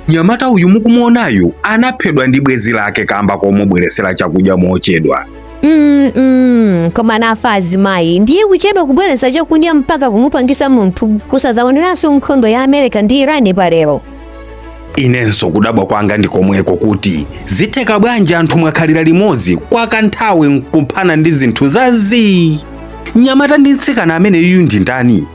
Nyamata uyu mukumuonayu anaphedwa ndi bwenzi lake kamba komubweretsera chakudya mochedwa. Koma anafa azimayi ndiye kuchedwa kubweretsa chakudya mpaka kumupangisa munthu kusadzaoneranso nkhondo ya America ndi Iran palero. Inenso kudabwa kwanga ndi komweko kuti zitheka bwanji anthu mwakhalira limodzi kwa kanthawi nkuphana ndi zinthu zazii. Mnyamata ndi mtsikana ameneyu ndi ndani?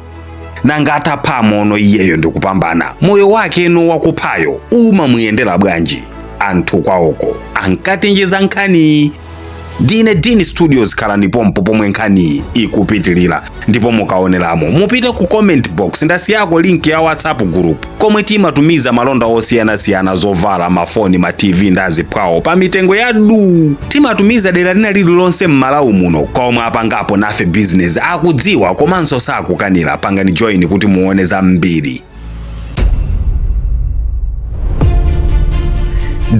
Nanga atapha mono iyeyo ndikupambana moyo wake no wakuphayo umamuyendera bwanji? Anthu kwawoko ankatinjiza nkhani. Ndine Dini Studios, khalani pompo pomwe nkhani ikupitilira, ndipo mukaoneramo mupite ku comment box, ndasiyako link ya WhatsApp group komwe timatumiza malonda osiyanasiyana, zovala, mafoni, ma TV ndi aziphwawo pa mitengo ya du. Timatumiza dera lina lililonse m'Malawi muno. Komwe apangapo nafe business akudziwa komanso sakukanira. Pangani join kuti muone zambiri.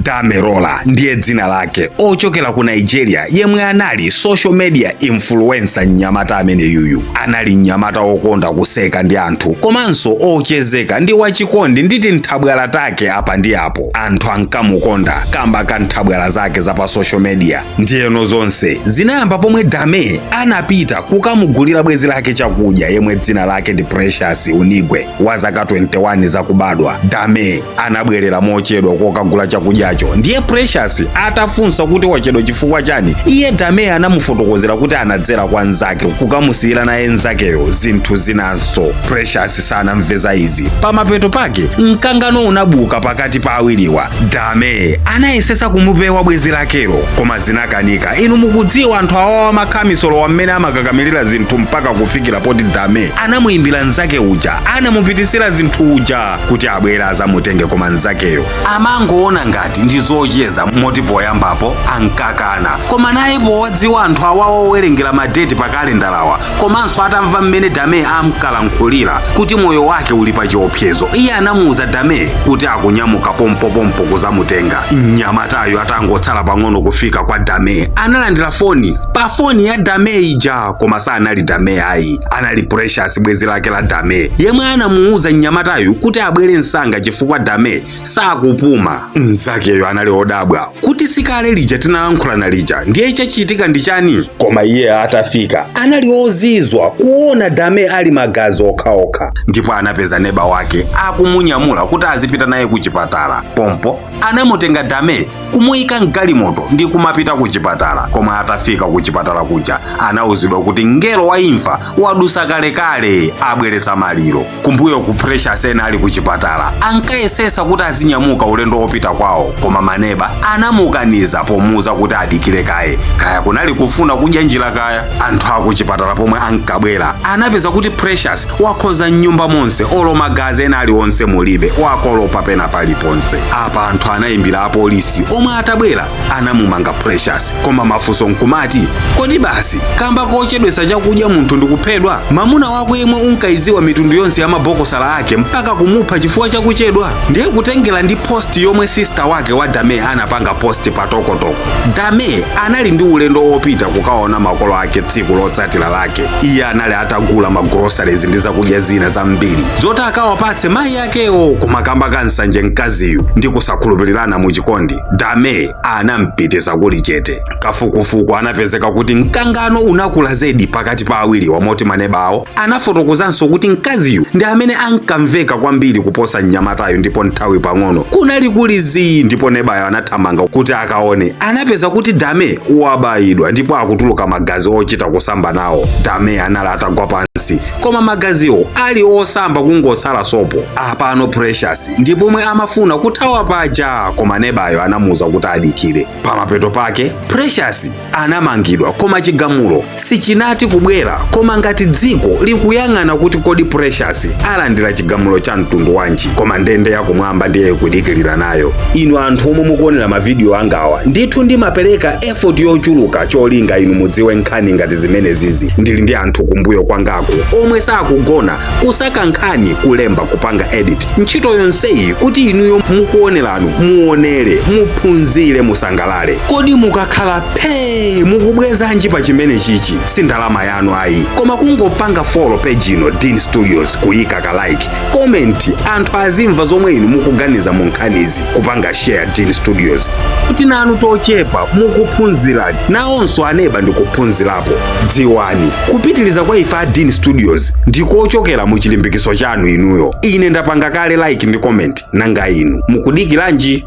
Damilola ndiye dzina lake, ochokera ku Nigeria, yemwe anali social media influencer. Mnyamata amene yuyu anali mnyamata wokonda kuseka ndi anthu komanso ochezeka ndi wachikondi ndi tinthabwala take apa ndi apo. Anthu ankamukonda kamba ka nthabwala zake za pa social media. Ndiyeno zonse zinayamba pomwe Dame anapita kukamugulira bwenzi lake chakudya, yemwe dzina lake ndi Precious Unigwe wa zaka 21 zakubadwa. Dame anabwerera mochedwa kokagula chakudyacho, ndiye Precious atafunsa kuti wachedwa chifukwa chani, iye Dame anamufotokozera kuti anadzera kwa nzake kukamusiyira naye nzakeyo zinthu zinanso. Precious sanamve izi. Pamapeto pake mkangano unabuka pakati pa awiriwa. Dame anayesesa kumupewa bwenzi lakelo koma zinakanika. Inu mukudziwa anthu awawa amakhamisolo mmene amakakamilira zinthu, mpaka kufikira poti Dame anamuyimbira nzake uja anamupitisira zinthu uja kuti abwere azamutenge, koma nzakeyo amangoona ngati ndi zocheza, moti poyambapo ankakana. Koma naye powadziwa anthu awawa owerengera madeti pa kalendalawa, komanso atamva mmene Dame amkalankhulira kuti moyo wake uli pa chiopsezo, iye anamuuza Dame kuti akunyamuka pompopompo kuzamutenga. Mnyamatayo atangotsala pang'ono kufika kwa Dame, analandira foni pa foni ya Dame ija, koma sanali Dame ayi, anali Precious, bwenzi lake la Dame, yemwe anamuuza mnyamatayu kuti abwere msanga chifukwa Dame sakupuma. Mnzakeyo anali odabwa kuti sikale lija tinalankhulana lija, ndiye chachitika ndi chani? Koma iye atafika anali ozizwa kuona Dame ali magazi okhaokha, ndipo anapeza neba wake akumunyamula kuti azipita naye ku chipatala. Pompo anamutenga Dame kumuyika mgalimoto ndi kumapita ku chipatala. Koma atafika ku chipatala kuja anauzidwa kuti mngelo wa imfa wadusa kalekale, abweresa maliro. Kumbuyo ku Precious ena ali ku chipatala ankayesesa kuti azinyamuka ulendo wopita kwawo, koma maneba anamukaniza pomuuza kuti adikire kaye, kaya kunali kufuna kudya njira kaya. Anthu aku chipatala pomwe ankabwera anapeza kuti Precious wakhoza mnyumba monse, olo magazi ena aliwonse mulibe, wakolopa pena paliponse. Apa anthu anayimbira apolisi omwe atabwera anamumanga Precious. Koma mafunso nkumati, kodi basi kamba kochedwesa chakudya munthu ndikuphedwa? Mamuna wako yemwe unkaiziwa mitundu yonse ya mabokosala ake mpaka kumupha chifukwa chakuchedwa? Ndiye kutengera ndi post yomwe sister wake wa Dame anapanga post pa Tokotoko, Dame anali ndi ulendo wopita kukaona makolo ake tsiku lotsatira lake. Iye anali atagula ma groceries ndi zakudya zina zambiri zoti akawapatse mayi akewo, koma kamba ka nsanje mkaziyu ndi kusakhulupirirana mu chikondi, Dame anampitisa kuli chete. Kafukufuku anapezeka kuti mkangano unakula zedi pakati pa awiriwa, moti maneba awo anafotokozanso kuti mkaziyu ndi amene ankamveka kwambiri kuposa mnyamatayo, ndipo nthawi pang'ono kunali kuli zii, ndipo nebayo anathamanga kuti akaone. Anapeza kuti Dame wabayidwa ndipo akutuluka magazi ochita kusamba nawo. Dame anali atagwa pansi koma magaziwo ali osamba, kungotsala sopo. Apano Precious ndipomwe amafuna kuthawa paja, koma nebayo anamuuza kuti adikire. Pamapeto pake Precious anamangidwa, koma chigamulo sichinati kubwera. Koma ngati dziko likuyang'ana kuti kodi Precious alandira chigamulo cha mtundu wanji, koma ndende yakumwamba ndiye ikudikirira nayo. Inu Inu anthu omwe mukuonera mavidiyo angawa, ndithu ndimapereka effort yochuluka cholinga inu mudziwe nkhani ngati zimenezizi. Ndili ndi anthu kumbuyo kwangaku omwe sakugona kusaka nkhani, kulemba, kupanga edit, ntchito yonseyi kuti inuyo mukuoneranu muonere, muphunzire, musangalale. Kodi mukakhala phee mukubwezanji pa chimene chichi? Si ndalama yanu ayi, koma kungopanga follow page ino, Dean Studios, kuyika ka like, comment, anthu azimva zomwe inu mukuganiza mu nkhanizi, kupanga share Dean Studios kuti nanu tochepa mukuphunzira nawonso aneba ndikuphunzirapo. Dziwani kupitiliza kwa ife a Dean Studios ndikochokera mu chilimbikiso chanu inuyo. Ine ndapanga kale like ndi comment, nanga inu mukudikiranji?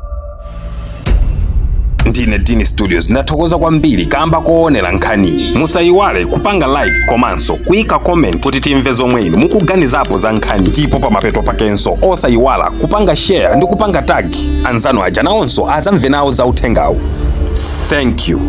Ndine Dean Studios, ndathokoza kwambiri kamba koonera nkhaniyi. Musayiwale kupanga like komanso kuyika comment kuti timve zomwe inu mukuganizapo za nkhani, ndipo pamapeto pakenso osayiwala kupanga share ndi kupanga tag anzanu aja, nawonso azamve nawo za uthengawu. Thank you.